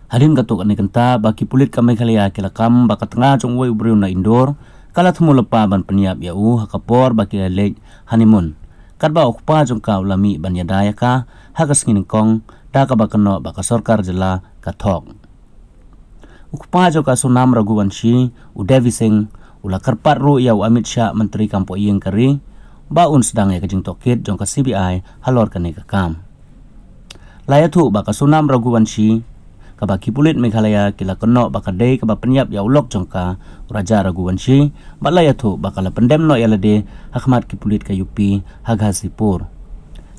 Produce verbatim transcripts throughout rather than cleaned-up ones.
Hadien katto katne kynta ba ki pulit ka Meghalaya ki la kam ba ka tnga jong uwei u briew na Indore ka la thmu lypa ban pynïap ïa u ha ka por ba ki la leit honeymoon, katba u kpa jong ka u la mih ban ïada ïa ka ha ka sngi nyngkong, da kaba kynnoh ba ka sorkar jylla ka thok. U kpa jong ka Sonam Raghuvanshi, u Devi Singh, u la kyrpad ruh ïa u Amit Shah, Myntri Kam Poh Ïing ka ri, ba un sdang ïa ka jingtohkit jong ka C B I halor kane ka kam. La ïathuh ba ka Sonam Raghuvanshi, kaba ki pulit Meghalaya ki la kynnoh ba ka dei kaba pynïap ïa u lok jong ka, u Raja Raghuvanshi, bad la ïathuh ba ka la pyndem noh ïa lade ha khmat ki pulit ka U P ha Ghazipur.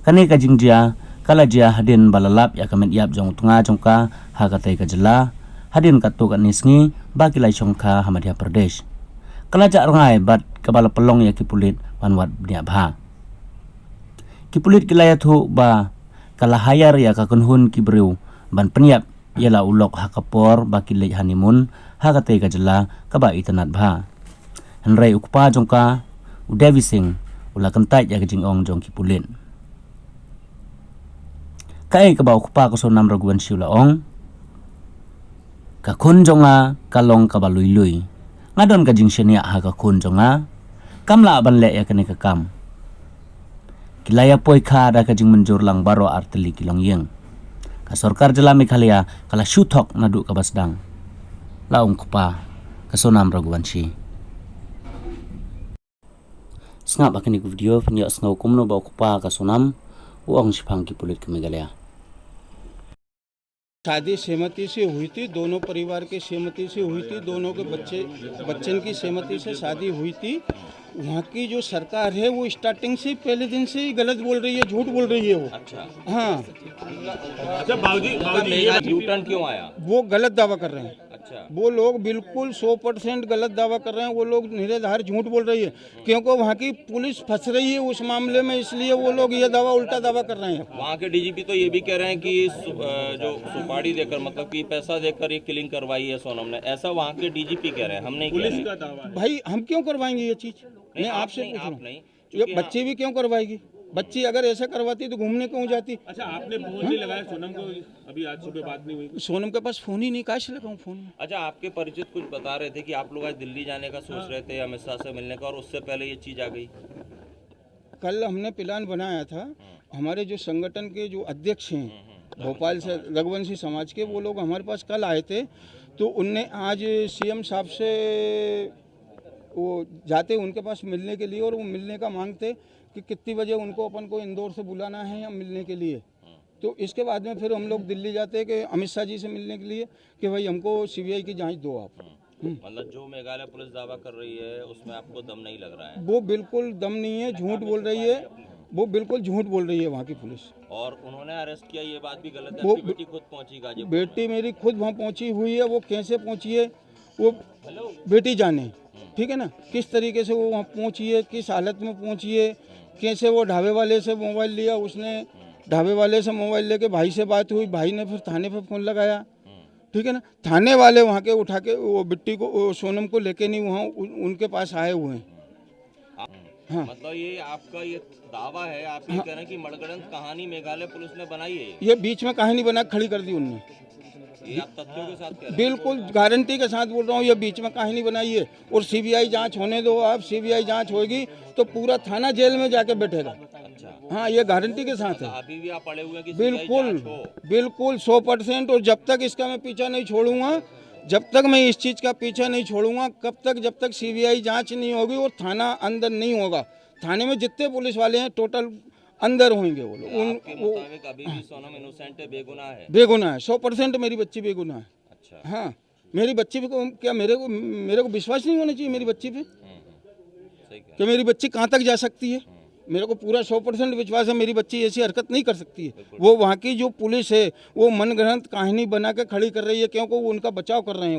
Kane ka jingjia ka la jia hadien ba la lap ïa ka met ïap jong u tnga jong ka ha katei ka jylla, hadien katto katne sngi ba ki la shong kha ha Madhya Pradesh. Ka la jah rngai bad kaba la pynlong ïa ki pulit ban wad bniah bha. Ki pulit ki la ïathuh ba ka la hire ïa ka kynhun ki briew ban pynïap ïa la u lok ha ka por ba ki leit honeymoon ha katei ka jylla kaba itynnad bha. Hynrei u kpa jong ka, u Devi Singh, u la kyntait ïa ka jingong jong ki pulit. Kaei kaba u kpa ka Sonam Raghuvanshi u la ong: Ka khun jong nga ka long kaba lui lui. Nga don ka jingshaniah ha ka khun jong nga. Kam lah ban leh ïa kane ka kam. Ki la ïa poi kha da ka jingmynjur lang baroh artylli ki longïing. Ka sorkar jylla Meghalaya ka la shu thok naduh kaba sdang, la ong u kpa ka Sonam Raghuvanshi. Sngap ha kane ka video phin ïohsngew kumno ba u kpa ka Sonam u ong shaphang ki pulit ka Meghalaya. शादी सहमति से हुई थी, दोनों परिवार की सहमति से हुई थी, दोनों के बच्चे बच्चन की सहमति से शादी हुई थी। वहाँ की जो सरकार है वो स्टार्टिंग से ही पहले दिन से ही गलत बोल रही है, झूठ बोल रही है वो। अच्छा हाँ, अच्छा बाबूजी बाबूजी ये यू टर्न क्यों आया? वो गलत दावा कर रहे हैं। अच्छा वो लोग बिल्कुल सौ परसेंट गलत दावा कर रहे हैं। वो लोग निराधार झूठ बोल रही है, क्योंकि वहाँ की पुलिस फंस रही है उस मामले में, इसलिए वो लोग ये दावा, उल्टा दावा कर रहे हैं। वहाँ के डीजीपी तो ये भी कह रहे हैं कि सु, अ, जो सुपारी देकर मतलब कि पैसा देकर ये किलिंग करवाई है सोनम ने, ऐसा वहाँ के डीजीपी कह रहे हैं, हम नहीं कह रहे। भाई, हम क्यों करवाएंगे ये चीज? मैं आप आपसे नहीं, पूछ रहा आप हूँ। नहीं, ये क्योंकि बच्ची भी क्यों करवाएगी? बच्ची अगर ऐसा करवाती तो घूमने क्यों जाती? अच्छा, आपने फोन नहीं लगाया सोनम को? अभी आज सुबह बात नहीं हुई? सोनम के पास फोन ही नहीं, काहे से लगाऊं फोन में? अच्छा, आपके परिचित कुछ बता रहे थे कि आप लोग आज दिल्ली जाने का सोच रहे थे अमित शाह से मिलने का, और उससे पहले ये चीज आ गई। कल हमने प्लान बनाया था, हमारे जो संगठन के जो अध्यक्ष हैं भोपाल से, रघुवंशी समाज के, वो लोग हमारे पास कल आए थे। तो उनने आज सीएम साहब से, वो जाते उनके पास मिलने के लिए, और वो मिलने का मांगते कि कितनी बजे उनको, अपन को इंदौर से बुलाना है या मिलने के लिए। तो इसके बाद में फिर हम लोग दिल्ली जाते कि अमित शाह जी से मिलने के लिए कि भाई, हमको सीबीआई की जांच दो आप। मतलब जो मेघालय पुलिस दावा कर रही है उसमें आपको दम नहीं लग रहा है? वो बिल्कुल दम नहीं है, झूठ बोल रही है, वो बिल्कुल झूठ बोल रही है वहाँ की पुलिस। और उन्होंने अरेस्ट किया, ये बात भी गलत है। वो आपकी बेटी खुद पहुंची गाजीपुर। बेटी मेरी खुद वहाँ पहुँची हुई है, वो कैसे पहुँची है वो बेटी जाने, ठीक है ना, किस तरीके से वो वहाँ पहुँची है, किस हालत में पहुँची है, कैसे वो ढाबे वाले से मोबाइल लिया उसने, ढाबे वाले से मोबाइल लेके भाई से बात हुई, भाई ने फिर थाने पे फ़ोन लगाया, ठीक है ना, थाने वाले वहाँ के उठा के वो बिट्टी को, वो सोनम को लेके नहीं वहाँ उन, उनके पास आए हुए हैं। हाँ। मतलब ये आपका ये दावा है, आप ये कह रहे हैं कि मनगढ़ंत कहानी मेघालय पुलिस ने बनाई है। ये बीच में कहानी बना खड़ी कर दी उनने। ये आप तथ्यों के साथ कह रहे हैं। बिल्कुल गारंटी के साथ बोल रहा हूँ, ये बीच में कहानी बनाई है। और सीबीआई जांच होने दो आप, सीबीआई जांच होगी तो पूरा थाना जेल में जाके बैठेगा। अच्छा, हाँ, ये गारंटी के साथ है। अभी भी आप पड़े हुए हैं कि बिल्कुल, जांच हो। बिल्कुल सौ परसेंट। और जब तक इसका मैं पीछा नहीं छोड़ूंगा, जब तक मैं इस चीज़ का पीछा नहीं छोड़ूंगा, कब तक, जब तक सीबीआई जांच नहीं होगी और थाना अंदर नहीं होगा, थाने में जितने पुलिस वाले हैं टोटल अंदर होंगे वो लोग। उन आपके वो मुताबिक अभी भी सोनम इनोसेंट है, बेगुनाह है। बेगुनाह है, सौ परसेंट मेरी बच्ची बेगुनाह है। अच्छा, हाँ, मेरी बच्ची पे को, क्या मेरे को, मेरे को विश्वास नहीं होना चाहिए मेरी बच्ची पे? सही कह कि मेरी बच्ची कहाँ तक जा सकती है? मेरे को पूरा सौ परसेंट विश्वास है, मेरी बच्ची ऐसी हरकत नहीं कर सकती है। वो वहाँ की जो पुलिस है, वो मनगढ़ंत कहानी बना के खड़ी कर रही है, क्योंकि वो उनका बचाव कर रहे हैं।